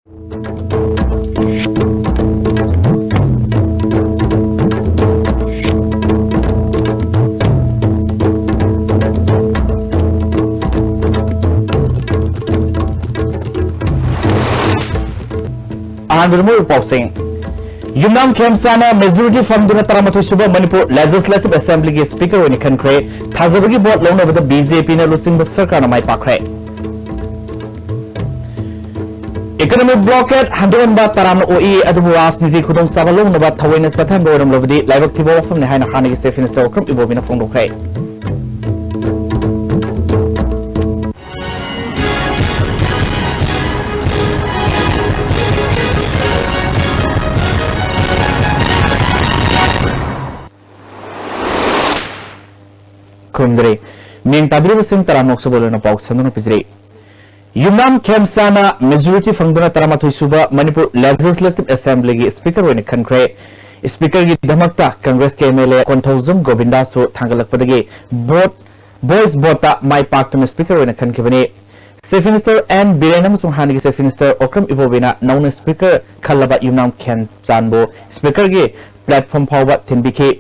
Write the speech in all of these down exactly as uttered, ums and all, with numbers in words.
ꯑꯍꯥꯟꯕꯗ ꯃꯔꯨꯞ ꯄꯥꯎꯁꯤꯡ꯫ ꯌꯨꯝꯅꯥꯝ ꯈꯦꯝꯆꯥꯟꯅ majority ꯐꯪꯗꯨꯅ ꯇꯔꯥꯃꯥꯊꯣꯏ ꯁꯨꯕ ꯃꯅꯤꯄꯨꯔ Legislative Assemblyꯒꯤ Speaker ꯑꯣꯏꯅ ꯈꯟꯈ꯭ꯔꯦ꯫ ꯊꯥꯖꯕꯒꯤ vote ꯂꯧꯅꯕꯗ BJPꯅ ꯂꯨꯆꯤꯡꯕ ꯁꯔꯀꯥꯔꯅ ꯃꯥꯏ ꯄꯥꯛꯈ꯭ꯔꯦ꯫ Economic blockade ꯍꯟꯗꯣꯛꯍꯟꯕ ꯇꯔꯥꯝꯅ ꯑꯣꯛꯏ, ꯑꯗꯨꯕꯨ ꯔꯥꯖꯅꯤꯇꯤ ꯈꯨꯗꯣꯡꯆꯥꯕ ꯂꯧꯅꯕ ꯊꯑꯣꯏꯅ ꯆꯠꯊꯍꯟꯕ ꯑꯣꯏꯔꯝꯂꯕꯗꯤ ꯂꯥꯏꯕꯛ ꯊꯤꯕ ꯋꯥꯐꯝꯅꯤ ꯍꯥꯏꯅ ꯍꯥꯟꯅꯒꯤ Chief Minister ꯑꯣꯀ꯭ꯔꯝ ꯏꯕꯣꯕꯤꯅ ꯐꯣꯡꯗꯣꯛꯈ꯭ꯔꯦ꯫ ꯈꯨꯔꯨꯝꯖꯔꯤ꯫ ꯃꯤꯡ ꯇꯥꯕꯤꯔꯤꯕꯁꯤꯡ ꯇꯔꯥꯃꯨꯛ ꯁꯨꯕ ꯂꯣꯏꯅ ꯄꯥꯎ ꯁꯟꯗꯨꯅ ꯄꯤꯖꯔꯤ꯫ ꯌꯨꯝꯅꯥꯝ ꯈꯦꯝꯆꯥꯟꯅ majority ꯐꯪꯗꯨꯅ ꯇꯔꯥꯃꯥꯊꯣꯏ ꯁꯨꯕ ꯃꯅꯤꯄꯨꯔ Legislative Assemblyꯒꯤ Speaker ꯑꯣꯏꯅ ꯈꯟꯈ꯭ꯔꯦ꯫ Speakerꯒꯤꯗꯃꯛꯇ Congressꯀꯤ MLA ꯀꯣꯟꯊꯧꯖꯝ ꯒꯣꯕꯤꯟꯗꯥꯁꯨ ꯊꯥꯡꯒꯠꯂꯛꯄꯗꯒꯤ vote, voice voteꯇ ꯃꯥꯏ ꯄꯥꯛꯇꯨꯅ Speaker ꯑꯣꯏꯅ ꯈꯟꯈꯤꯕꯅꯤ꯫ Chief Minister N ꯕꯤꯔꯦꯟ ꯑꯃꯁꯨꯡ ꯍꯥꯟꯅꯒꯤ Chief Minister ꯑꯣꯀ꯭ꯔꯝ ꯏꯕꯣꯕꯤꯅ ꯅꯧꯅ Speaker ꯈꯜꯂꯕ ꯌꯨꯝꯅꯥꯝ ꯈꯦꯝꯆꯥꯟꯕꯨ Speakerꯒꯤ platform ꯐꯥꯎꯕ ꯊꯤꯟꯕꯤꯈꯤ꯫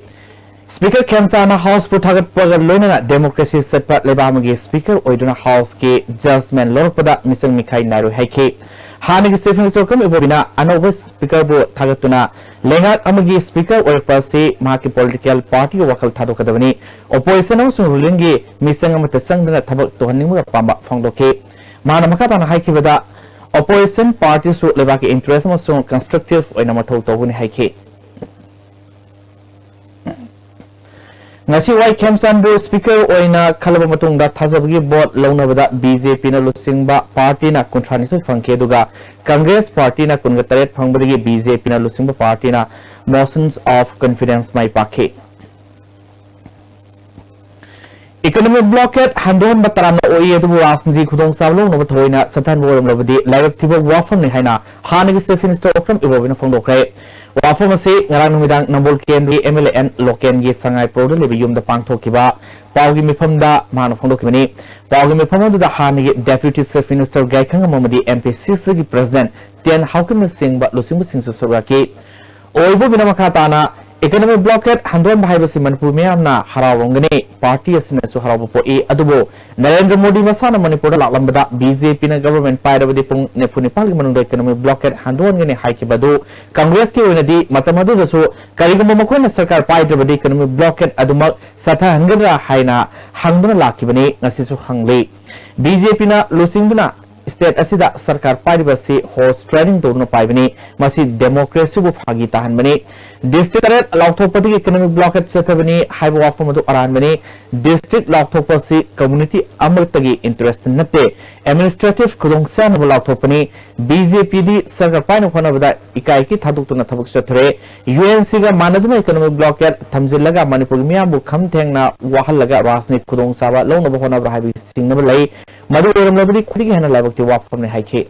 Speaker ꯈꯦꯝꯆꯥꯟꯅ Houseꯄꯨ ꯊꯥꯒꯠꯄꯒ ꯂꯣꯏꯅꯅ democracy ꯆꯠꯄ ꯂꯩꯕꯥꯛ ꯑꯃꯒꯤ Speaker ꯑꯣꯏꯗꯨꯅ Houseꯀꯤ judgement ꯂꯧꯔꯛꯄꯗ ꯃꯤꯆꯪ ꯃꯤꯈꯥꯏ ꯅꯥꯏꯔꯣꯏ ꯍꯥꯏꯈꯤ꯫ ꯍꯥꯟꯅꯒꯤ Chief Minister ꯑꯣꯀ꯭ꯔꯝ ꯏꯕꯣꯕꯤꯅ ꯑꯅꯧꯕ Speakerꯕꯨ ꯊꯥꯒꯠꯇꯨꯅ ꯂꯩꯉꯥꯛ ꯑꯃꯒꯤ Speaker ꯑꯣꯏꯔꯛꯄ ꯑꯁꯤ ꯃꯍꯥꯛꯀꯤ political partyꯒꯤ ꯋꯥꯈꯜ ꯊꯥꯗꯣꯛꯀꯗꯕꯅꯤ꯫ Opposition ꯑꯃꯁꯨꯡ rulingꯒꯤ ꯃꯤꯆꯪ ꯑꯃꯠꯇ ꯆꯪꯗꯅ ꯊꯕꯛ ꯇꯧꯍꯟꯅꯤꯡꯕꯒ ꯄꯥꯝꯕ ꯐꯣꯡꯗꯣꯛꯈꯤ꯫ ꯃꯍꯥꯛꯅ ꯃꯈꯥ ꯇꯥꯅ ꯍꯥꯏꯈꯤꯕꯗ, Opposition partyꯁꯨ ꯂꯩꯕꯥꯛꯀꯤ interest ꯑꯃꯁꯨꯡ constructive ꯑꯣꯏꯅ ꯃꯊꯧ ꯇꯧꯒꯅꯤ ꯍꯥꯏꯈꯤ꯫ ꯉꯁꯤ ꯋꯥꯏ ꯈꯦꯝꯆꯥꯟꯕꯨ Speaker ꯑꯣꯏꯅ ꯈꯜꯂꯕ ꯃꯇꯨꯡꯗ ꯊꯥꯖꯕꯒꯤ vote ꯂꯧꯅꯕꯗ BJPꯅ ꯂꯨꯆꯤꯡꯕ partyꯅ ꯀꯨꯟꯊ꯭ꯔꯥ ꯅꯤꯊꯣꯏ ꯐꯪꯈꯤ, ꯑꯗꯨꯒ Congress partyꯅ ꯀꯨꯟꯒ ꯇꯔꯦꯠ ꯐꯪꯕꯗꯒꯤ BJPꯅ ꯂꯨꯆꯤꯡꯕ partyꯅ motions of confidence ꯃꯥꯏ ꯄꯥꯛꯈꯤ꯫ Economic blockade ꯍꯟꯗꯣꯛꯍꯟꯕ ꯇꯔꯥꯝꯅ ꯑꯣꯛꯏ, ꯑꯗꯨꯕꯨ ꯔꯥꯖꯅꯤꯇꯤ ꯈꯨꯗꯣꯡꯆꯥꯕ ꯂꯧꯅꯕ ꯊꯑꯣꯏꯅ ꯆꯠꯊꯍꯟꯕ ꯑꯣꯏꯔꯝꯂꯕꯗꯤ ꯂꯥꯏꯕꯛ ꯊꯤꯕ ꯋꯥꯐꯝꯅꯤ ꯍꯥꯏꯅ ꯍꯥꯟꯅꯒꯤ Chief Minister ꯑꯣꯀ꯭ꯔꯝ ꯏꯕꯣꯕꯤꯅ ꯐꯣꯡꯗꯣꯛꯈ꯭ꯔꯦ꯫ ꯋꯥꯐꯝ ꯑꯁꯤ ꯉꯔꯥꯡ ꯅꯨꯃꯤꯗꯥꯡ ꯅꯝꯕꯣꯜ ꯀꯦꯟꯗ꯭ꯔꯒꯤ M L A N ꯂꯣꯀꯦꯟꯒꯤ ꯁꯉꯥꯏꯄ꯭ꯔꯧꯗ ꯂꯩꯕ ꯌꯨꯝꯗ ꯄꯥꯡꯊꯣꯛꯈꯤꯕ ꯄꯥꯎꯒꯤ ꯃꯤꯐꯝꯗ ꯃꯍꯥꯛꯅ ꯐꯣꯡꯗꯣꯛꯈꯤꯕꯅꯤ꯫ ꯄꯥꯎꯒꯤ ꯃꯤꯐꯝ ꯑꯗꯨꯗ ꯍꯥꯟꯅꯒꯤ Deputy Chief Minister ꯒꯥꯏꯈꯪ ꯑꯃꯗꯤ M P C C ꯒꯤ President ꯇꯦꯟ ꯍꯥꯎꯀꯤꯟꯅꯆꯤꯡꯕ ꯂꯨꯆꯤꯡꯕꯁꯤꯡꯁꯨ ꯁꯔꯨꯛ ꯌꯥꯈꯤ꯫ ꯑꯣꯏꯕꯨꯕꯤꯅ ꯃꯈꯥ ꯇꯥꯅ economic blockade ꯍꯟꯗꯣꯛꯍꯟꯕ ꯍꯥꯏꯕꯁꯤ ꯃꯅꯤꯄꯨꯔ ꯃꯤꯌꯥꯝꯅ ꯍꯔꯥꯎꯔꯝꯒꯅꯤ, ꯄꯥꯔꯇꯤ ꯑꯁꯤꯅꯁꯨ ꯍꯔꯥꯎꯕ ꯄꯣꯛꯏ꯫ ꯑꯗꯨꯕꯨ ꯅꯔꯦꯟꯗ꯭ꯔ ꯃꯣꯗꯤ ꯃꯁꯥꯅ ꯃꯅꯤꯄꯨꯔꯗ ꯂꯥꯛꯂꯝꯕꯗ B J P ꯅ government ꯄꯥꯏꯔꯕꯗꯤ ꯄꯨꯡ ꯅꯤꯐꯨ ꯅꯤꯄꯥꯟꯒꯤ ꯃꯅꯨꯡꯗ economic blockade ꯍꯟꯗꯣꯛꯍꯟꯒꯅꯤ ꯍꯥꯏꯈꯤꯕ ꯑꯗꯨ ꯀꯪꯒ꯭ꯔꯦꯁꯀꯤ ꯑꯣꯏꯅꯗꯤ ꯃꯇꯝ ꯑꯗꯨꯗꯁꯨ ꯀꯔꯤꯒꯨꯝꯕ ꯃꯈꯣꯏꯅ ꯁꯔꯀꯥꯔ ꯄꯥꯏꯗ꯭ꯔꯕꯗꯤ economic blockade ꯑꯗꯨꯃꯛ ꯆꯠꯊꯍꯟꯒꯗ꯭ꯔꯥ ꯍꯥꯏꯅ ꯍꯪꯗꯨꯅ ꯂꯥꯛꯈꯤꯕꯅꯤ, ꯉꯁꯤꯁꯨ ꯍꯪꯂꯤ꯫ B J P ꯅ ꯂꯨꯆꯤꯡꯗꯨꯅ state ꯑꯁꯤꯗ ꯁꯔꯀꯥꯔ ꯄꯥꯏꯔꯤꯕ ꯑꯁꯤ horse trading ꯇꯧꯗꯨꯅ ꯄꯥꯏꯕꯅꯤ, ꯃꯁꯤ democracy ꯕꯨ ꯐꯥꯒꯤ ꯇꯥꯍꯟꯕꯅꯤ꯫ District ꯇꯔꯦꯠ ꯂꯥꯎꯊꯣꯛꯄꯗꯒꯤ economic blockade ꯆꯠꯊꯕꯅꯤ ꯍꯥꯏꯕ ꯋꯥꯐꯝ ꯑꯗꯨ ꯑꯔꯥꯟꯕꯅꯤ꯫ District ꯂꯥꯎꯊꯣꯛꯄ ꯑꯁꯤ community ꯑꯃꯠꯇꯒꯤ interest ꯅꯠꯇꯦ, administrative ꯈꯨꯗꯣꯡꯆꯥꯅꯕ ꯂꯥꯎꯊꯣꯛꯄꯅꯤ꯫ B J P ꯗꯤ ꯁꯔꯀꯥꯔ ꯄꯥꯏꯅꯕ ꯍꯣꯠꯅꯕꯗ ꯏꯀꯥꯏ ꯏꯀꯤ ꯊꯥꯗꯣꯛꯇꯨꯅ ꯊꯕꯛ ꯆꯠꯊꯔꯦ꯫ U N C ꯒ ꯃꯥꯟꯅꯗꯨꯅ economic blockade ꯊꯝꯖꯤꯜꯂꯒ ꯃꯅꯤꯄꯨꯔꯒꯤ ꯃꯤꯌꯥꯝꯕꯨ ꯈꯝ ꯊꯦꯡꯅ ꯋꯥꯍꯜꯂꯒ ꯔꯥꯖꯅꯤꯇꯤ ꯈꯨꯗꯣꯡꯆꯥꯕ ꯂꯧꯅꯕ ꯍꯣꯠꯅꯕ꯭ꯔꯥ ꯍꯥꯏꯕꯒꯤ ꯆꯤꯡꯅꯕ ꯂꯩ꯫ ꯃꯗꯨ ꯑꯣꯏꯔꯝꯂꯕꯗꯤ ꯈ꯭ꯋꯥꯏꯗꯒꯤ ꯍꯦꯟꯅ ꯂꯥꯏꯕꯛ ꯊꯤꯕ ꯋꯥꯐꯝꯅꯤ ꯍꯥꯏꯈꯤ꯫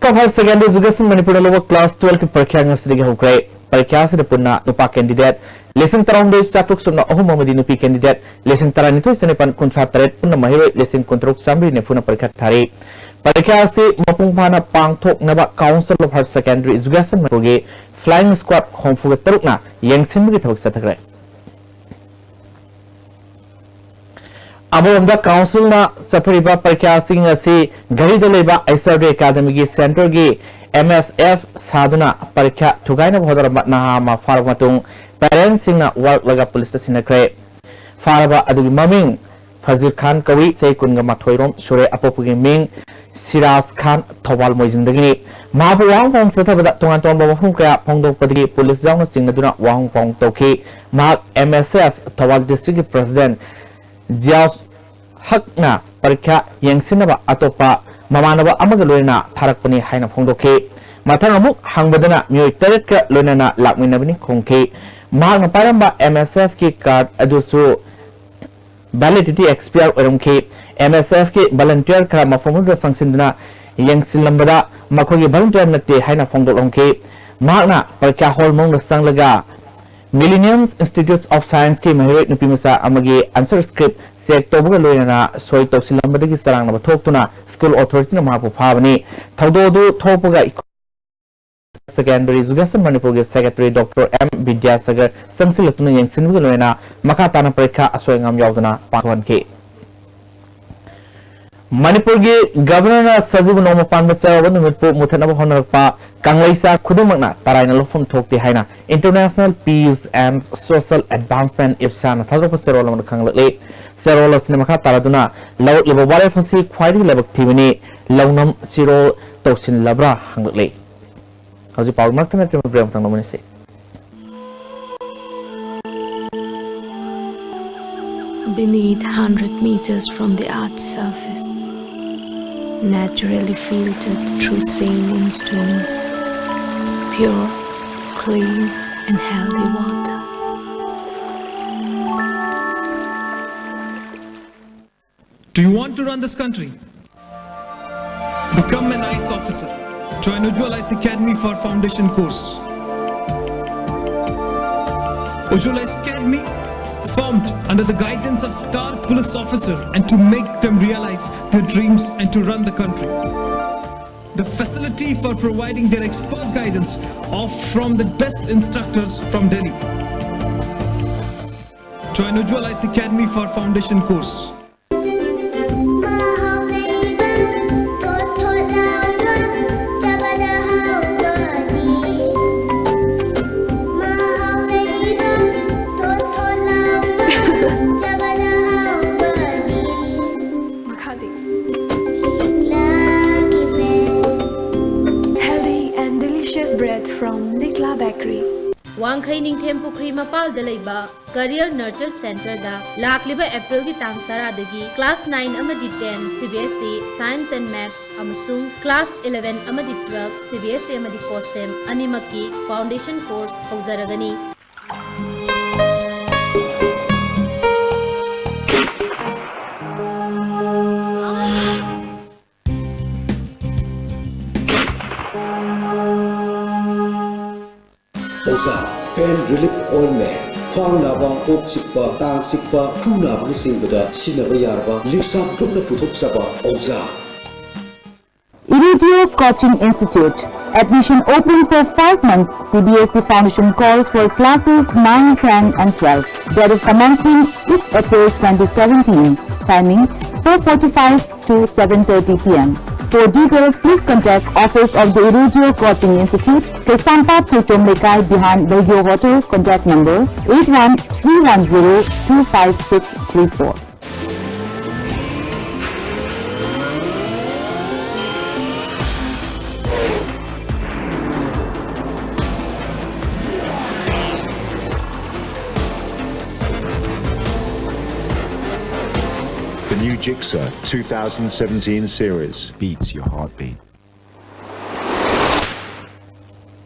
ꯀꯐꯥꯏ Secondary Education ꯃꯅꯤꯄꯨꯔꯗ ꯂꯧꯕ class twelve ꯀꯤ ꯄꯔꯤꯈ꯭ꯌꯥ ꯉꯁꯤꯗꯒꯤ ꯍꯧꯈ꯭ꯔꯦ꯫ ꯄꯔꯤꯈ꯭ꯌꯥ ꯑꯁꯤꯗ ꯄꯨꯟꯅ ꯅꯨꯄꯥ candidate ꯂꯤꯁꯤꯡ ꯇꯔꯥꯍꯨꯝꯗꯣꯏ ꯆꯥꯇ꯭ꯔꯨꯛ ꯁꯨꯞꯅ ꯑꯍꯨꯝ ꯑꯃꯗꯤ ꯅꯨꯄꯤ candidate ꯂꯤꯁꯤꯡ ꯇꯔꯥꯅꯤꯊꯣꯏ ꯆꯅꯤꯄꯥꯟ ꯀꯨꯟꯊ꯭ꯔꯥ ꯇꯔꯦꯠ ꯄꯨꯟꯅ ꯃꯍꯩꯔꯣꯏ ꯂꯤꯁꯤꯡ ꯀꯨꯟꯇꯔꯨꯛ ꯆꯥꯃꯔꯤ ꯅꯤꯐꯨꯅ ꯄꯔꯤꯈ꯭ꯌꯥ ꯊꯥꯔꯤ꯫ ꯄꯔꯤꯈ꯭ꯌꯥ ꯑꯁꯤ ꯃꯄꯨꯡ ꯐꯥꯅ ꯄꯥꯡꯊꯣꯛꯅꯕ Council of Higher Secondary Education ꯃꯅꯤꯄꯨꯔꯒꯤ flying squad ꯍꯨꯝꯐꯨꯒ ꯇꯔꯨꯛꯅ ꯌꯦꯡꯁꯤꯟꯕꯒꯤ ꯊꯕꯛ ꯆꯠꯊꯈ꯭ꯔꯦ꯫ ꯑꯃꯔꯣꯝꯗ council ꯅ ꯆꯠꯊꯔꯤꯕ ꯄꯔꯤꯈ꯭ꯌꯥꯁꯤꯡ ꯑꯁꯤ ꯘꯔꯤꯗ ꯂꯩꯕ H R D Academy ꯒꯤ centre ꯒꯤ M S F ꯁꯥꯗꯨꯅ ꯄꯔꯤꯈ꯭ꯌꯥ ꯊꯨꯒꯥꯏꯅꯕ ꯍꯣꯠꯅꯔꯝꯕ ꯅꯍꯥ ꯑꯃ ꯐꯥꯔꯕ ꯃꯇꯨꯡ parent ꯁꯤꯡꯅ ꯋꯥꯔꯛꯂꯒ police ꯇ ꯁꯤꯟꯅꯈ꯭ꯔꯦ꯫ ꯐꯥꯔꯕ ꯑꯗꯨꯒꯤ ꯃꯃꯤꯡ ꯐꯖꯤꯔ ꯈꯥꯟ ꯀꯧꯏ, ꯆꯍꯤ ꯀꯨꯟꯒ ꯃꯥꯊꯣꯏ ꯔꯣꯝ ꯁꯨꯔꯦ, ꯑꯄꯣꯛꯄꯒꯤ ꯃꯤꯡ ꯁꯤꯔꯥꯖ ꯈꯥꯟ, ꯊꯧꯕꯥꯜ ꯃꯣꯏꯖꯤꯡꯗꯒꯤꯅꯤ꯫ ꯃꯍꯥꯛꯄꯨ ꯋꯥꯍꯪ ꯄꯥꯎꯍꯪ ꯆꯠꯊꯕꯗ ꯇꯣꯉꯥꯟ ꯇꯣꯉꯥꯟꯕ ꯋꯥꯐꯝ ꯀꯌꯥ ꯐꯣꯡꯗꯣꯛꯄꯗꯒꯤ police ꯌꯥꯎꯅ ꯆꯤꯡꯅꯗꯨꯅ ꯋꯥꯍꯪ ꯄꯥꯎꯍꯪ ꯇꯧꯈꯤ꯫ ꯃꯍꯥꯛ M S F Thoubal district ꯀꯤ president ꯖꯤꯌꯥꯎꯁ ꯍꯛꯅ ꯄꯔꯤꯈ꯭ꯌꯥ ꯌꯦꯡꯁꯤꯟꯅꯕ ꯑꯇꯣꯞꯄ ꯃꯃꯥꯟꯅꯕ ꯑꯃꯒ ꯂꯣꯏꯅꯅ ꯊꯥꯔꯛꯄꯅꯤ ꯍꯥꯏꯅ ꯐꯣꯡꯗꯣꯛꯈꯤ꯫ ꯃꯊꯪ ꯑꯃꯨꯛ ꯍꯪꯕꯗꯅ ꯃꯤꯑꯣꯏ ꯇꯔꯦꯠꯀ ꯂꯣꯏꯅꯅ ꯂꯥꯛꯃꯤꯟꯅꯕꯅꯤ ꯈꯨꯝꯈꯤ꯫ ꯃꯍꯥꯛꯅ ꯄꯥꯏꯔꯝꯕ M S F ꯀꯤ card ꯑꯗꯨꯁꯨ validity expire ꯑꯣꯏꯔꯝꯈꯤ꯫ M S F ꯀꯤ volunteer ꯈꯔ ꯃꯐꯝ ꯑꯗꯨꯗ ꯆꯪꯁꯤꯟꯗꯨꯅ ꯌꯦꯡꯁꯤꯜꯂꯝꯕꯗ ꯃꯈꯣꯏꯒꯤ volunteer ꯅꯠꯇꯦ ꯍꯥꯏꯅ ꯐꯣꯡꯗꯣꯛꯂꯝꯈꯤ꯫ ꯃꯍꯥꯛꯅ ꯄꯔꯤꯈ꯭ꯌꯥ hall ꯃꯅꯨꯡꯗ ꯆꯪꯂꯒ Millennium Institute of Science ꯀꯤ ꯃꯍꯩꯔꯣꯏ ꯅꯨꯄꯤꯃꯆꯥ ꯑꯃꯒꯤ answer script check ꯇꯧꯕꯒ ꯂꯣꯏꯅꯅ ꯁꯣꯏ ꯇꯧꯁꯤꯜꯂꯝꯕꯗꯒꯤ ꯆꯔꯥꯡꯅꯕ ꯊꯣꯛꯇꯨꯅ school authority ꯅ ꯃꯍꯥꯛꯄꯨ ꯐꯥꯕꯅꯤ꯫ ꯊꯧꯗꯣꯛ ꯑꯗꯨ ꯊꯣꯛꯄꯒ Secondary Education ꯃꯅꯤꯄꯨꯔꯒꯤ secretary Doctor M ꯕꯤꯗ꯭ꯌꯥꯁꯥꯒꯔ ꯆꯪꯁꯤꯜꯂꯛꯇꯨꯅ ꯌꯦꯡꯁꯤꯟꯕꯒ ꯂꯣꯏꯅꯅ ꯃꯈꯥ ꯇꯥꯅ ꯄꯔꯤꯈꯥ ꯑꯁꯣꯏ ꯑꯉꯥꯝ ꯌꯥꯎꯗꯅ ꯄꯥꯡꯊꯣꯛꯍꯟꯈꯤ꯫ ꯃꯅꯤꯄꯨꯔꯒꯤ Governor ꯅ ꯁꯖꯤꯕꯨ ꯅꯣꯡꯃ ꯄꯥꯟꯕ ꯆꯩꯔꯥꯎꯕ ꯅꯨꯃꯤꯠꯄꯨ ꯃꯨꯊꯠꯅꯕ ꯍꯣꯠꯅꯔꯛꯄ ꯀꯪꯂꯩꯆꯥ ꯈꯨꯗꯤꯡꯃꯛꯅ ꯇꯔꯥꯏꯅ ꯂꯧꯐꯝ ꯊꯣꯛꯇꯦ ꯍꯥꯏꯅ International Peace and Social Advancement, IPSA ꯅ ꯊꯥꯗꯣꯔꯛꯄ ꯆꯦꯔꯣꯜ ꯑꯃꯅ ꯈꯪꯂꯛꯂꯤ꯫ ꯆꯦꯔꯣꯜ ꯑꯁꯤꯅ ꯃꯈꯥ ꯇꯥꯔꯗꯨꯅ ꯂꯧꯔꯛꯂꯤꯕ ꯋꯥꯔꯦꯞ ꯑꯁꯤ ꯈ꯭ꯋꯥꯏꯗꯒꯤ ꯂꯥꯏꯕꯛ ꯊꯤꯕꯅꯤ, ꯂꯧꯅꯝ ꯆꯦꯔꯣꯜ ꯇꯧꯁꯤꯜꯂꯕ꯭ꯔꯥ ꯍꯪꯂꯛꯂꯤ꯫ ꯍꯧꯖꯤꯛ ꯄꯥꯎ ꯃꯔꯛꯇ ꯅꯠꯇ꯭ꯔꯦ, ꯃꯇꯥꯡ ꯂꯧꯃꯤꯟꯅꯁꯤ꯫ Beneath, hundred meters from the earth's surface, naturally filtered through saline streams, pure, clean, and healthy water. Do you want to run this country? Become an I A S officer. Join Ujjwal I A S Academy for foundation course. Ujjwal I A S Academy, formed under the guidance of star police officer, and to make them realize their dreams and to run the country. The facility for providing their expert guidance of from the best instructors from Delhi. Join Ujjwal I A S Academy for foundation course. ꯃꯍꯥꯎ ꯂꯩꯕ, ꯊꯣꯠ ꯊꯣꯠ ꯂꯥꯎꯕ, ꯆꯥꯕꯗ ꯍꯥꯎꯕꯅꯤ꯫ ꯃꯍꯥꯎ ꯂꯩꯕ, ꯊꯣꯠ ꯊꯣꯠ ꯂꯥꯎꯕ, ꯆꯥꯕꯗ ꯍꯥꯎꯕꯅꯤ꯫ ꯃꯈꯥꯗꯤ꯫ ꯂꯤꯛꯂꯥꯒꯤ bread. Healthy and delicious bread from Likla Bakery. ꯋꯥꯡꯈꯩ ꯅꯤꯡꯊꯦꯝ ꯄꯨꯈ꯭ꯔꯤ ꯃꯄꯥꯜꯗ ꯂꯩꯕ Career Nurture Centreꯗ ꯂꯥꯛꯂꯤꯕ ꯑꯦꯄ꯭ꯔꯤꯜꯒꯤ ꯇꯥꯡ ꯇꯔꯥꯗꯒꯤ class nine ꯑꯃꯗꯤ ten C B S E Science and Maths ꯑꯃꯁꯨꯡ class eleven ꯑꯃꯗꯤ twelve C B S E ꯑꯃꯗꯤ COSEM ꯑꯅꯤꯃꯛꯀꯤ foundation course ꯍꯧꯖꯔꯒꯅꯤ꯫ ꯑꯣꯖꯥ, pain relief ointment, ꯈ꯭ꯋꯥꯡ ꯅꯥꯕ, ꯀꯣꯛ ꯆꯤꯛꯄ, ꯇꯥꯡ ꯆꯤꯛꯄ, ꯈꯨ ꯅꯥꯕꯅꯆꯤꯡꯕꯗ ꯁꯤꯖꯤꯟꯅꯕ ꯌꯥꯔꯕ ꯂꯤꯞꯁꯥꯞ ꯒ꯭ꯔꯨꯞꯅ ꯄꯨꯊꯣꯛꯆꯕ ꯑꯣꯖꯥ꯫ Irudio Coaching Institute. Admission open for five months C B S E foundation course for classes nine, ten and twelve. Date of commencement six April twenty seventeen. Timing four forty-five to seven thirty p m. For details, please contact office of the Irudio Coaching Institute, Kaisampat Tuichom Lekai behind Bagyo Hotel, contact number eight one three one zero two five six three four. The new Gixxer two thousand seventeen series beats your heartbeat.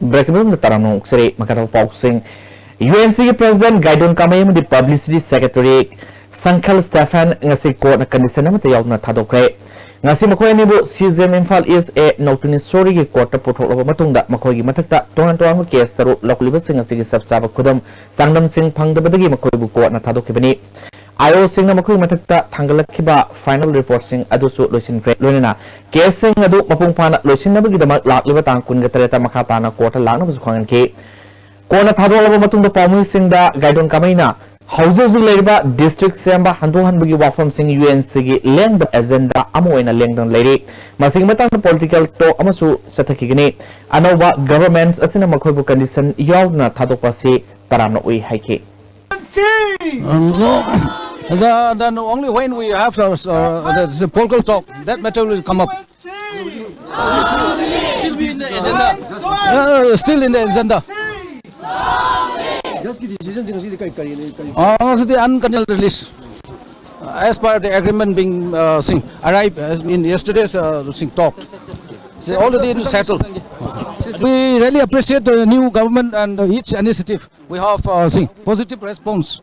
Break ꯃꯇꯨꯡꯗ ꯇꯔꯥꯝꯅ ꯑꯣꯛꯆꯔꯤ꯫ ꯃꯈꯥ ꯇꯥꯕ ꯄꯥꯎꯁꯤꯡ꯫ U N C ꯒꯤ President Gaidon Kamei ꯑꯃꯗꯤ Publicity Secretary Sankhal Stephan ꯉꯁꯤ courtꯅ condition ꯑꯃꯠꯇ ꯌꯥꯎꯗꯅ ꯊꯥꯗꯣꯛꯈ꯭ꯔꯦ꯫ ꯉꯁꯤ ꯃꯈꯣꯏ ꯑꯅꯤꯕꯨ C J M Imphal East A ꯅꯧꯇꯨꯅꯤ ꯁꯣꯔꯤꯒꯤ courtꯇ ꯄꯨꯊꯣꯛꯂꯕ ꯃꯇꯨꯡꯗ ꯃꯈꯣꯏꯒꯤ ꯃꯊꯛꯇ ꯇꯣꯉꯥꯟ ꯇꯣꯉꯥꯟꯕ case ꯇꯔꯨꯛ ꯂꯧꯈꯠꯂꯤꯕꯁꯤꯡ ꯑꯁꯤꯒꯤ ꯆꯞ ꯆꯥꯕ ꯈꯨꯗꯝ ꯆꯥꯡꯗꯝꯁꯤꯡ ꯐꯪꯗꯕꯗꯒꯤ ꯃꯈꯣꯏꯕꯨ courtꯅ ꯊꯥꯗꯣꯛꯈꯤꯕꯅꯤ꯫ I O ꯁꯤꯡꯅ ꯃꯈꯣꯏꯒꯤ ꯃꯊꯛꯇ ꯊꯥꯡꯒꯠꯂꯛꯈꯤꯕ final reportꯁꯤꯡ ꯑꯗꯨꯁꯨ ꯂꯣꯏꯁꯤꯟꯈ꯭ꯔꯦ꯫ ꯂꯣꯏꯅꯅ caseꯁꯤꯡ ꯑꯗꯨ ꯃꯄꯨꯡ ꯐꯥꯅ ꯂꯣꯏꯁꯤꯟꯅꯕꯒꯤꯗꯃꯛ ꯂꯥꯛꯂꯤꯕ ꯇꯥꯡ ꯀꯨꯟꯒ ꯇꯔꯦꯠꯇ ꯃꯈꯥ ꯇꯥꯅ courtꯇ ꯂꯥꯛꯅꯕꯁꯨ ꯈꯪꯍꯟꯈꯤ꯫ Courtꯅ ꯊꯥꯗꯣꯛꯂꯕ ꯃꯇꯨꯡꯗ ꯄꯥꯎꯃꯤꯁꯤꯡꯗ Gaidon Kameiꯅ ꯍꯧꯖꯤꯛ ꯍꯧꯖꯤꯛ ꯂꯩꯔꯤꯕ district ꯁꯦꯝꯕ ꯍꯟꯗꯣꯛꯍꯟꯕꯒꯤ ꯋꯥꯐꯝꯁꯤꯡ U N Cꯒꯤ ꯂꯦꯡꯗꯕ agenda ꯑꯃ ꯑꯣꯏꯅ ꯂꯦꯡꯗꯅ ꯂꯩꯔꯤ꯫ ꯃꯁꯤꯒꯤ ꯃꯇꯥꯡꯗ political talk ꯑꯃꯁꯨ ꯆꯠꯊꯈꯤꯒꯅꯤ꯫ ꯑꯅꯧꯕ government ꯑꯁꯤꯅ ꯃꯈꯣꯏꯕꯨ condition ꯌꯥꯎꯗꯅ ꯊꯥꯗꯣꯛꯄ ꯑꯁꯤ ꯇꯔꯥꯝꯅ ꯎꯏ ꯍꯥꯏꯈꯤ꯫ Uh, no. The, then only when we have uh, uh, the, the political talk, that matter will come up. Uh, still in the agenda. Uh, so the unconditional release. Uh, as per the agreement being uh, sing, arrived uh, in yesterday's uh, sing talk, it's already settled. We really appreciate the new government and each initiative. We have uh, seen positive response.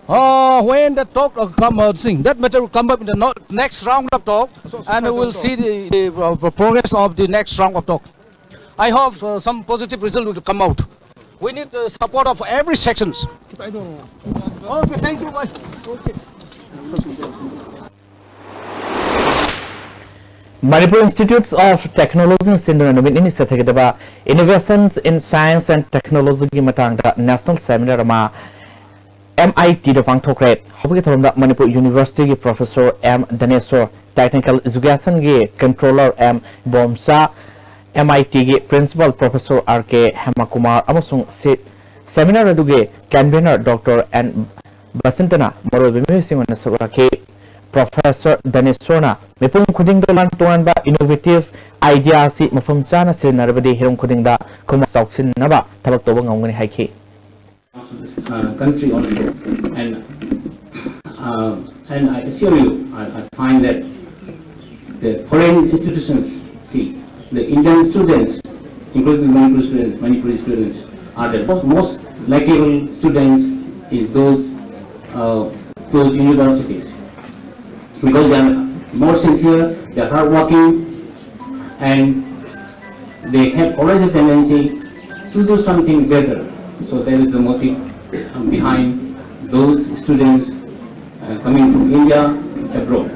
Uh, when the talk uh, come out, sing, that matter will come up in the no- next round of talk, and we will see the, the uh, progress of the next round of talk. I hope uh, some positive result will come out. We need the support of every sections. Okay, thank you. Bye. Manipur Institutes of Technology ꯁꯤꯟꯗꯨꯅ ꯅꯨꯃꯤꯠ ꯅꯤꯅꯤ ꯆꯠꯊꯒꯗꯕ Innovations in Science and Technology ꯒꯤ ꯃꯇꯥꯡꯗ National Seminar ꯑꯃ M I T ꯗ ꯄꯥꯡꯊꯣꯛꯈ꯭ꯔꯦ꯫ ꯍꯧꯕꯒꯤ ꯊꯧꯔꯝꯗ Manipur University ꯒꯤ Professor M ꯙꯅꯦꯁꯣꯔ, Technical Education ꯒꯤ Controller M ꯕꯣꯝꯆꯥ, M I T ꯒꯤ Principal Professor R K ꯍꯦꯃꯀꯨꯃꯥꯔ ꯑꯃꯁꯨꯡ ꯁꯤ- Seminar ꯑꯗꯨꯒꯤ Convener Doctor N ꯕꯁꯟꯇꯅ ꯃꯔꯨꯑꯣꯏꯕ ꯃꯤꯑꯣꯏꯁꯤꯡ ꯑꯣꯏꯅ ꯁꯔꯨꯛ ꯌꯥꯈꯤ꯫ Professor ꯙꯅꯦꯁꯣꯔꯅ ꯃꯤꯄꯨꯝ ꯈꯨꯗꯤꯡꯗ ꯇꯣꯉꯥꯟ ꯇꯣꯉꯥꯟꯕ innovative idea ꯑꯁꯤ ꯃꯐꯝ ꯆꯥꯅ ꯁꯤꯖꯤꯟꯅꯔꯕꯗꯤ ꯍꯤꯔꯝ ꯈꯨꯗꯤꯡꯗ ꯈꯨꯃꯥꯡ ꯆꯥꯎꯁꯤꯟꯅꯕ ꯊꯕꯛ ꯇꯧꯕ ꯉꯝꯒꯅꯤ ꯍꯥꯏꯈꯤ꯫ uh, country also. And, uh, and I assure you, I, I find that the foreign institutions, see, the Indian students, including Manipuri students, Manipuri students, are the most, most likable students in those, uh, those universities, because they are more sincere, they are hardworking, and they have always a tendency to do something better. So that is the motive behind those students uh, coming from India abroad.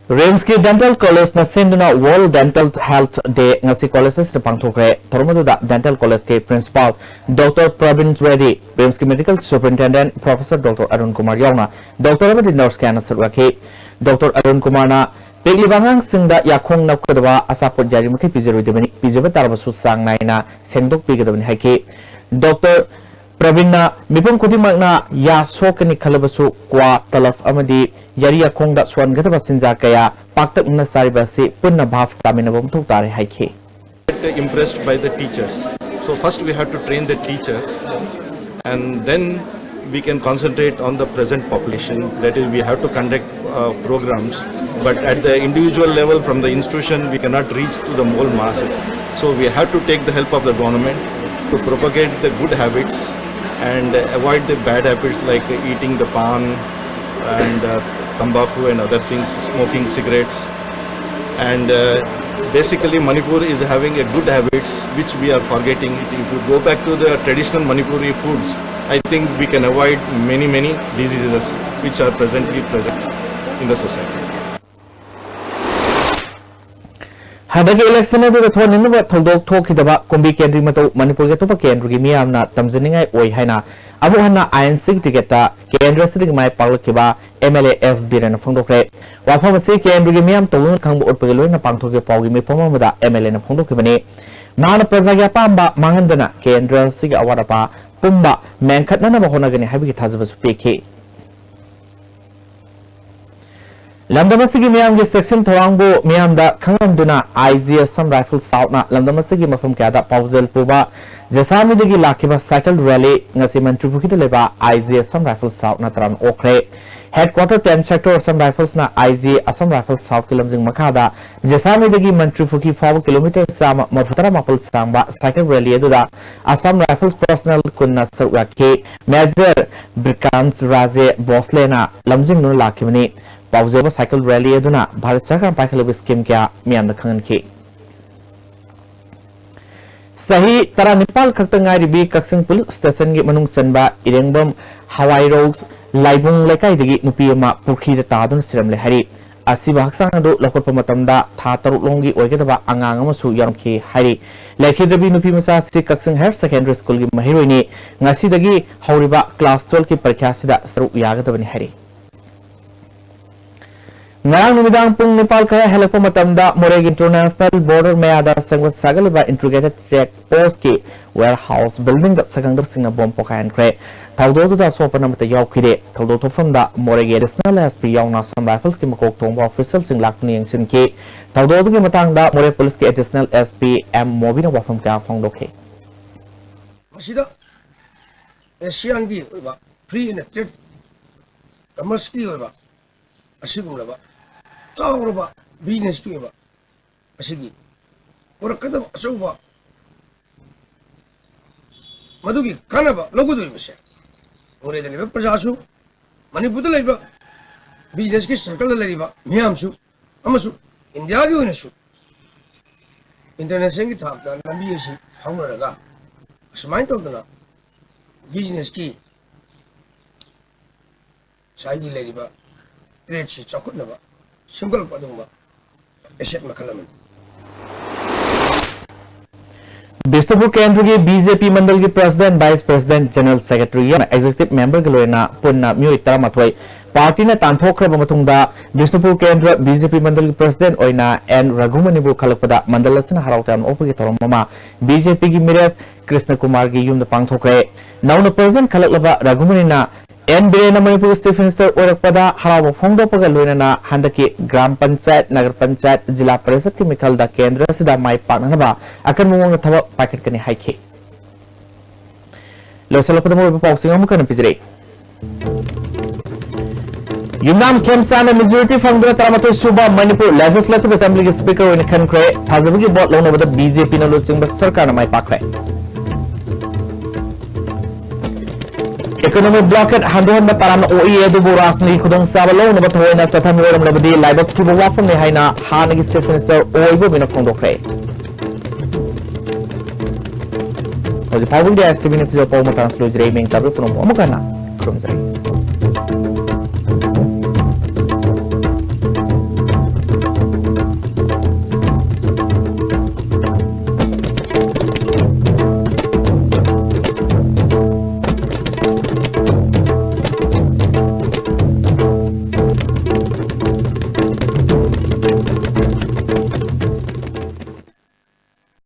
RIMSꯀꯤ Dental Collegeꯅ ꯁꯤꯟꯗꯨꯅ World Dental Health Day ꯉꯁꯤ college ꯑꯁꯤꯗ ꯄꯥꯡꯊꯣꯛꯈ꯭ꯔꯦ꯫ ꯊꯧꯔꯝ ꯑꯗꯨꯗ Dental Collegeꯀꯤ Principal Doctor Pravin Reddy, RIMSꯀꯤ Medical Superintendent Professor Doctor Arun Kumar ꯌꯥꯎꯅ doctor ꯑꯃꯗꯤ nurse ꯀꯌꯥꯅ ꯁꯔꯨꯛ ꯌꯥꯈꯤ꯫ Doctor Arun Kumarꯅ ꯄꯤꯛꯂꯤꯕ ꯑꯉꯥꯡꯁꯤꯡꯗ ꯌꯥꯈꯣꯡ ꯅꯞꯀꯗꯕ ꯑꯆꯥꯄꯣꯠ ꯌꯥꯔꯤꯃꯈꯩ ꯄꯤꯖꯔꯣꯏꯗꯕꯅꯤ, ꯄꯤꯖꯕ ꯇꯥꯔꯕꯁꯨ ꯆꯥꯡ ꯅꯥꯏꯅ ꯁꯦꯡꯗꯣꯛꯄꯤꯒꯗꯕꯅꯤ ꯍꯥꯏꯈꯤ꯫ Doctor ꯄ꯭ꯔꯕꯤꯟꯅ ꯃꯤꯄꯨꯝ ꯈꯨꯗꯤꯡꯃꯛꯅ ꯌꯥ ꯁꯣꯛꯀꯅꯤ ꯈꯜꯂꯕꯁꯨ ꯀ꯭ꯋꯥ, ꯇꯂꯐ ꯑꯃꯗꯤ ꯌꯥꯔꯤ ꯌꯥꯈꯣꯡꯗ ꯁꯣꯛꯍꯟꯒꯗꯕ ꯆꯤꯟꯖꯥꯛ ꯀꯌꯥ ꯄꯥꯛꯇꯛꯅꯅ ꯆꯥꯔꯤꯕ ꯑꯁꯤ ꯄꯨꯟꯅ ꯚꯥꯞ ꯇꯥꯃꯤꯟꯅꯕ ꯃꯊꯧ ꯇꯥꯔꯦ ꯍꯥꯏꯈꯤ꯫ Impressed by the teachers. So first we have to train the teachers, and then we can concentrate on the present population. That is, we have to conduct uh, programs But at the individual level, from the institution, we cannot reach to the whole masses. So we have to take the help of the government to propagate the good habits and avoid the bad habits like eating the pan and uh, tambaku and other things, smoking cigarettes. And uh, basically, Manipur is having a good habits which we are forgetting. If we go back to the traditional Manipuri foods, I think we can avoid many, many diseases which are presently present in the society. ꯍꯟꯗꯛꯀꯤ election ꯑꯗꯨꯗ ꯊꯣꯛꯍꯟꯅꯤꯡꯗꯕ ꯊꯧꯗꯣꯛ ꯊꯣꯛꯈꯤꯗꯕ ꯀꯨꯝꯕꯤ ꯀꯦꯟꯗ꯭ꯔꯒꯤ ꯃꯇꯧ ꯃꯅꯤꯄꯨꯔꯒꯤ ꯑꯇꯣꯞꯄ ꯀꯦꯟꯗ꯭ꯔꯒꯤ ꯃꯤꯌꯥꯝꯅ ꯇꯝꯖꯅꯤꯡꯉꯥꯏ ꯑꯣꯏ ꯍꯥꯏꯅ ꯑꯃꯨꯛ ꯍꯟꯅ INC ꯒꯤ ticket ꯇ ꯀꯦꯟꯗ꯭ꯔ ꯑꯁꯤꯗꯒꯤ ꯃꯥꯏ ꯄꯥꯛꯂꯛꯈꯤꯕ MLA S ꯕꯤꯔꯦꯟꯅ ꯐꯣꯡꯗꯣꯛꯈ꯭ꯔꯦ꯫ ꯋꯥꯐꯝ ꯑꯁꯤ ꯀꯦꯟꯗ꯭ꯔꯒꯤ ꯃꯤꯌꯥꯝ ꯇꯧꯗꯨꯅ ꯈꯪꯕ ꯎꯠꯄꯒꯤ ꯂꯣꯏꯅ ꯄꯥꯡꯊꯣꯛꯈꯤꯕ ꯄꯥꯎꯒꯤ ꯃꯤꯐꯝ ꯑꯃꯗ MLA ꯅ ꯐꯣꯡꯗꯣꯛꯈꯤꯕꯅꯤ꯫ ꯃꯍꯥꯛꯅ ꯄ꯭ꯔꯖꯥꯒꯤ ꯑꯄꯥꯝꯕ ꯃꯥꯡꯍꯟꯗꯅ ꯀꯦꯟꯗ꯭ꯔ ꯑꯁꯤꯒꯤ ꯑꯋꯥꯠ ꯑꯄꯥ ꯄꯨꯝꯕ ꯃꯦꯟꯈꯠꯅꯅꯕ ꯍꯣꯠꯅꯒꯅꯤ ꯍꯥꯏꯕꯒꯤ ꯊꯥꯖꯕꯁꯨ ꯄꯤꯈꯤ꯫ ꯂꯝꯗꯝ ꯑꯁꯤꯒꯤ ꯃꯤꯌꯥꯝꯒꯤ ꯆꯦꯛꯁꯤꯟ ꯊꯧꯔꯥꯡꯕꯨ ꯃꯤꯌꯥꯝꯗ ꯈꯪꯍꯟꯗꯨꯅ IGA Assam Rifles South ꯅ ꯂꯝꯗꯝ ꯑꯁꯤꯒꯤ ꯃꯐꯝ ꯀꯌꯥꯗ ꯄꯥꯎꯖꯦꯜ ꯄꯨꯕ ꯖꯦꯁꯥꯃꯤꯗꯒꯤ ꯂꯥꯛꯈꯤꯕ cycle rally ꯉꯁꯤ ꯃꯟꯇ꯭ꯔꯤꯄꯨꯈ꯭ꯔꯤꯗ ꯂꯩꯕ IGA Assam Rifles South ꯅ ꯇꯔꯥꯝꯅ ꯑꯣꯛꯈ꯭ꯔꯦ꯫ Headquarter ten Sector Assam Rifles ꯅ IGA Assam Rifles South ꯀꯤ ꯂꯝꯖꯤꯡ ꯃꯈꯥꯗ ꯖꯦꯁꯥꯃꯤꯗꯒꯤ ꯃꯟꯇ꯭ꯔꯤꯄꯨꯈ꯭ꯔꯤ ꯐꯥꯎꯕ kilometre ꯆꯥꯝꯃ ꯃꯔꯐꯨ ꯇꯔꯥ ꯃꯥꯄꯜ ꯁꯥꯡꯕ cycle rally ꯑꯗꯨꯗ Assam Rifles personnel ꯀꯨꯟꯅ ꯁꯔꯨꯛ ꯌꯥꯈꯤ꯫ Major ꯕ꯭ꯔꯤꯀꯥꯟꯁ ꯔꯥꯖꯦ ꯚꯣꯁꯂꯦꯅ ꯂꯝꯖꯤꯡꯗꯨꯅ ꯂꯥꯛꯈꯤꯕꯅꯤ꯫ ꯄꯥꯎꯖꯦꯜ cycle rally ꯑꯗꯨꯅ ꯚꯥꯔꯠ ꯁꯔꯀꯥꯔꯅ ꯄꯥꯏꯈꯠꯂꯤꯕ scheme ꯀꯌꯥ ꯃꯤꯌꯥꯝꯗ ꯈꯪꯍꯟꯈꯤ꯫ ꯆꯍꯤ ꯇꯔꯥꯅꯤꯄꯥꯜ ꯈꯛꯇ ꯉꯥꯏꯔꯤꯕꯤ ꯀꯛꯆꯤꯡ police station ꯒꯤ ꯃꯅꯨꯡ ꯆꯟꯕ ꯏꯔꯦꯡꯕꯝ ꯍꯋꯥꯏꯔꯧ ꯂꯥꯏꯕꯨꯡ ꯂꯩꯀꯥꯏꯗꯒꯤ ꯅꯨꯄꯤ ꯑꯃ ꯄꯨꯈ꯭ꯔꯤꯗ ꯇꯥꯗꯨꯅ ꯁꯤꯔꯝꯂꯦ ꯍꯥꯏꯔꯤ꯫ ꯑꯁꯤꯕ ꯍꯛꯆꯥꯡ ꯑꯗꯨ ꯂꯧꯈꯠꯄ ꯃꯇꯝꯗ ꯊꯥ ꯇꯔꯨꯛ ꯂꯣꯝꯒꯤ ꯑꯣꯏꯒꯗꯕ ꯑꯉꯥꯡ ꯑꯃꯁꯨ ꯌꯥꯎꯔꯝꯈꯤ ꯍꯥꯏꯔꯤ꯫ ꯂꯩꯈꯤꯗ꯭ꯔꯕꯤ ꯅꯨꯄꯤ ꯃꯆꯥ ꯑꯁꯤ ꯀꯛꯆꯤꯡ Higher Secondary School ꯒꯤ ꯃꯍꯩꯔꯣꯏꯅꯤ꯫ ꯉꯁꯤꯗꯒꯤ ꯍꯧꯔꯤꯕ class twelve ꯀꯤ ꯄꯔꯤꯈ꯭ꯌꯥ ꯑꯁꯤꯗ ꯁꯔꯨꯛ ꯌꯥꯒꯗꯕꯅꯤ ꯍꯥꯏꯔꯤ꯫ ꯉꯔꯥꯡ ꯅꯨꯃꯤꯗꯥꯡ ꯄꯨꯡ ꯅꯤꯄꯥꯜ ꯈꯔ ꯍꯦꯜꯂꯛꯄ ꯃꯇꯝꯗ ꯃꯣꯔꯦꯒꯤ international border ꯃꯌꯥꯗ ꯁꯦꯝꯒꯠ ꯁꯥꯒꯠꯂꯤꯕ Integrated Check Post ꯀꯤ warehouse building ꯗ ꯁꯛꯈꯪꯗꯕꯁꯤꯡꯅ bomb ꯄꯣꯈꯥꯏꯍꯟꯈ꯭ꯔꯦ꯫ ꯊꯧꯗꯣꯛ ꯑꯗꯨꯗ ꯑꯁꯣꯛ ꯑꯄꯟ ꯑꯃꯠꯇ ꯌꯥꯎꯈꯤꯗꯦ꯫ ꯊꯧꯗꯣꯛ ꯊꯣꯛꯐꯝꯗ ꯃꯣꯔꯦꯒꯤ Additional SP ꯌꯥꯎꯅ Assam Rifles ꯀꯤ ꯃꯀꯣꯛ ꯊꯣꯡꯕ official ꯁꯤꯡ ꯂꯥꯛꯇꯨꯅ ꯌꯦꯡꯁꯤꯟꯈꯤ꯫ ꯊꯧꯗꯣꯛ ꯑꯗꯨꯒꯤ ꯃꯇꯥꯡꯗ ꯃꯣꯔꯦ police ꯀꯤ Additional SP M ꯃꯣꯕꯤꯅ ꯋꯥꯐꯝ ꯀꯌꯥ ꯐꯣꯡꯗꯣꯛꯈꯤ꯫ ꯃꯁꯤꯗ ꯑꯦꯁꯤꯌꯥꯟꯒꯤ ꯑꯣꯏꯕ free and trade commerce ꯀꯤ ꯑꯣꯏꯕ ꯑꯁꯤꯒꯨꯝꯂꯕ ꯆꯥꯎꯔꯕ ꯕꯤꯖꯤꯅꯦꯁꯀꯤ ꯑꯣꯏꯕ ꯑꯁꯤꯒꯤ ꯄꯨꯔꯛꯀꯗꯕ ꯑꯆꯧꯕ ꯃꯗꯨꯒꯤ ꯀꯥꯟꯅꯕ ꯂꯧꯒꯗꯧꯔꯤꯕꯁꯦ ꯃꯣꯔꯦꯗ ꯂꯩꯕ ꯄ꯭ꯔꯖꯥꯁꯨ, ꯃꯅꯤꯄꯨꯔꯗ ꯂꯩꯕ ꯕꯤꯖꯤꯅꯦꯁꯀꯤ ꯁꯔꯀꯜꯗ ꯂꯩꯔꯤꯕ ꯃꯤꯌꯥꯝꯁꯨ, ꯑꯃꯁꯨꯡ ꯏꯟꯗꯤꯌꯥꯒꯤ ꯑꯣꯏꯅꯁꯨ ꯏꯟꯇꯔꯅꯦꯁꯅꯦꯜꯒꯤ ꯊꯥꯛꯇ ꯂꯝꯕꯤ ꯑꯁꯤ ꯐꯥꯎꯅꯔꯒ ꯑꯁꯨꯃꯥꯏꯅ ꯇꯧꯗꯅ ꯕꯤꯖꯤꯅꯦꯁꯀꯤ ꯉꯁꯥꯏꯒꯤ ꯂꯩꯔꯤꯕ ꯇ꯭ꯔꯦꯗꯁꯤ ꯆꯥꯎꯈꯠꯅꯕ ꯁꯦꯝꯒꯠꯂꯛꯄ ꯑꯗꯨꯒꯨꯝꯕ ꯑꯦꯁꯦꯠ ꯃꯈꯜ ꯑꯃꯅꯤ꯫ ꯕꯤꯁꯅꯨꯄꯨꯔ ꯀꯦꯟꯗ꯭ꯔꯒꯤ ꯕꯤ ꯖꯦ ꯄꯤ ꯃꯟꯗꯜꯒꯤ president, vice president, general secretary ꯑꯃꯁꯨꯡ ꯑꯦꯛꯖꯤꯀ꯭ꯌꯨꯇꯤꯚ ꯃꯦꯝꯕꯔꯒ ꯂꯣꯏꯅꯅ ꯄꯨꯟꯅ ꯃꯤꯑꯣꯏ ꯇꯔꯥꯃꯥꯊꯣꯏ ꯄꯥꯔꯇꯤꯅ ꯇꯥꯟꯊꯣꯛꯈ꯭ꯔꯕ ꯃꯇꯨꯡꯗ Bishnupur Kendra B J P ꯃꯟꯗꯜꯒꯤ ꯄ꯭ꯔꯁꯤꯗꯦꯟꯠ ꯑꯣꯏꯅ ꯑꯦꯟ ꯔꯘꯨꯃꯅꯤꯕꯨ ꯈꯜꯂꯛꯄꯗ ꯃꯟꯗꯜ ꯑꯁꯤꯅ ꯍꯔꯥꯎ ꯇꯌꯥꯝꯅ ꯑꯣꯛꯄꯒꯤ ꯊꯧꯔꯝ ꯑꯃ ꯕꯤ ꯖꯦ ꯄꯤꯒꯤ ꯃꯤꯔꯦꯞ ꯀ꯭ꯔꯤꯁꯅ ꯀꯨꯃꯥꯔꯒꯤ ꯌꯨꯝꯗ ꯄꯥꯡꯊꯣꯛꯈ꯭ꯔꯦ꯫ ꯅꯧꯅ ꯄ꯭ꯔꯁꯤꯗꯦꯟꯠ ꯈꯜꯂꯛꯂꯕ ꯔꯘꯨꯃꯅꯤꯅ ꯑꯦꯟ ꯕꯤꯔꯦꯟꯅ ꯃꯅꯤꯄꯨꯔꯒꯤ ꯆꯤꯐ ꯃꯤꯅꯤꯁꯇꯔ ꯑꯣꯏꯔꯛꯄꯗ ꯍꯔꯥꯎꯕ ꯐꯣꯡꯗꯣꯛꯄꯒ ꯂꯣꯏꯅꯅ ꯍꯟꯗꯛꯀꯤ ꯒ꯭ꯔꯥꯝ ꯄꯟꯆꯥꯌꯠ, ꯅꯒꯔ ꯄꯟꯆꯥꯌꯠ, ꯖꯤꯂꯥ ꯄꯔꯤꯁꯠꯀꯤ ꯃꯤꯈꯜꯗ ꯀꯦꯟꯗ꯭ꯔ ꯑꯁꯤꯗ ꯃꯥꯏ ꯄꯥꯛꯅꯅꯕ ꯑꯀꯟꯕ ꯃꯑꯣꯡꯗ ꯊꯕꯛ ꯄꯥꯏꯈꯠꯀꯅꯤ ꯍꯥꯏꯈꯤ꯫ ꯂꯣꯏꯁꯤꯜꯂꯛꯄꯗ ꯃꯔꯨꯑꯣꯏꯕ ꯄꯥꯎꯁꯤꯡ ꯑꯃꯨꯛ ꯍꯟꯅ ꯄꯤꯖꯔꯤ꯫ ꯌꯨꯝꯅꯥꯝ ꯈꯦꯝꯆꯥꯟꯅ ꯃꯦꯖꯣꯔꯤꯇꯤ ꯐꯪꯗꯨꯅ ꯇꯔꯥꯃꯥꯊꯣꯏ ꯁꯨꯕ ꯃꯅꯤꯄꯨꯔ ꯂꯦꯖꯤꯁꯂꯦꯇꯤꯚ ꯑꯦꯁꯦꯝꯕ꯭ꯂꯤꯒꯤ ꯁ꯭ꯄꯤꯀꯔ ꯑꯣꯏꯅ ꯈꯟꯈ꯭ꯔꯦ꯫ ꯊꯥꯖꯕꯒꯤ ꯚꯣꯠ ꯂꯧꯅꯕꯗ ꯕꯤ ꯖꯦ ꯄꯤꯅ ꯂꯨꯆꯤꯡꯕ ꯁꯔꯀꯥꯔꯅ ꯃꯥꯏ ꯄꯥꯛꯈ꯭ꯔꯦ꯫ ꯏꯀꯣꯅꯣꯃꯤꯛ ꯕ꯭ꯂꯣꯀꯦꯠ ꯍꯟꯗꯣꯛꯍꯟꯕ ꯇꯔꯥꯝꯅ ꯑꯣꯛꯏ, ꯑꯗꯨꯕꯨ ꯔꯥꯖꯅꯤꯇꯤ ꯈꯨꯗꯣꯡꯆꯥꯕ ꯂꯧꯅꯕ ꯊꯑꯣꯏꯅ ꯆꯠꯊꯃꯤꯑꯣꯏꯔꯝꯂꯕꯗꯤ ꯂꯥꯏꯕꯛ ꯊꯤꯕ ꯋꯥꯐꯝꯅꯤ ꯍꯥꯏꯅ ꯍꯥꯟꯅꯒꯤ ꯆꯤꯐ ꯃꯤꯅꯤꯁꯇꯔ ꯑꯣ ꯏꯕꯣꯕꯤꯅ ꯐꯣꯡꯗꯣꯛꯈ꯭ꯔꯦ꯫ ꯍꯧꯖꯤꯛ ꯐꯥꯎꯕꯒꯤꯗꯤ ꯑꯦꯁ ꯇꯤ ꯚꯤ ꯅ꯭ꯌꯨꯁ ꯄꯥꯎ ꯃꯇꯥꯡꯁꯤ ꯂꯣꯏꯖꯔꯦ꯫ ꯏꯃꯦꯡ ꯇꯥꯕ ꯄꯨꯝꯅꯃꯛ ꯑꯃꯨꯛ ꯍꯟꯅ ꯈꯨꯔꯨꯝꯖꯔꯤ꯫